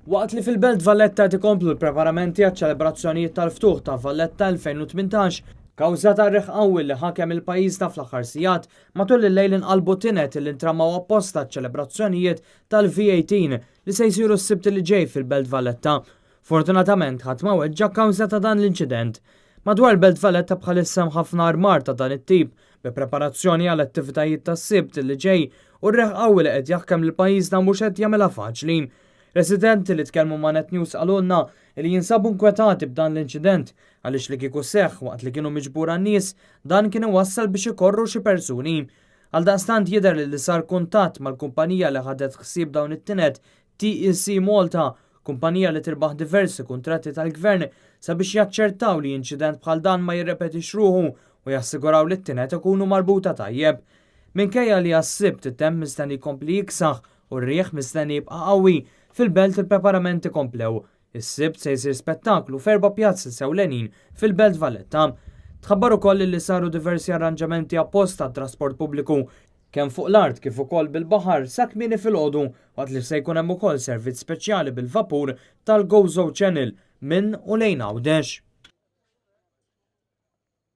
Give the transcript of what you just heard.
Waqt li fil-Belt Valletta qed ikomplu l-preparamenti għaċ-ċelebrazzjonijiet tal-ftuħ ta' Valletta 2018, kawża tar-riħ qawwi li ħakem il-pajjiżna fl-aħħar sigħat, matul il-lejl inqalbu tined li ntramaw apposta għaċ-ċelebrazzjonijiet tal-V18 li se jsiru s-Sibt li ġej fil-Belt Valletta. Fortunatament ħadd ma weġġa' kawża ta' dan l-inċident. Madwar il-Belt Valletta bħalissa hemm ħafna armar ta' dan it-tip bi preparazzjoni għal attivitajiet tas-Sibt li ġej u r-riħ qawwi li qed jaħkem lil pajjiżna mhux qed jagħmilha faċli. Residenti li tkellmu ma' Net News qalulna li jinsabu nkwetati b'dan l-inċident għaliex li kieku seħħ waqt li kienu miġbura n-nies dan kien iwassal biex ikorru xi persuni. Għaldaqstant jidher li sar kuntatt mal-kumpanija li ħadet ħsieb dawn it-tined TEC Malta, kumpanija li tirbaħ diversi kuntratti tal-Gvern sabiex jaċċertaw li inċident bħal dan ma jirrepetix ruħu u jassiguraw li t-tined ikunu marbuta tajjeb. Minkejja li għas-Sibt it-temp mistenni jkompli jiksaħ u r-riħ mistenni jibqa' qawwi, fil-Belt il-preparamenti komplew. Is-Sibt se jsir spettaklu f'erba' pjazzi sewlenin fil-Belt Valletta. Tħabbar ukoll li saru diversi arranġamenti apposta għat-trasport pubbliku kemm fuq l-art kif ukoll bil-baħar sa kmieni filgħodu waqt li se jkun hemm ukoll servizz speċjali bil-vapur tal-Gozo Channel minn u lejn Għawdex.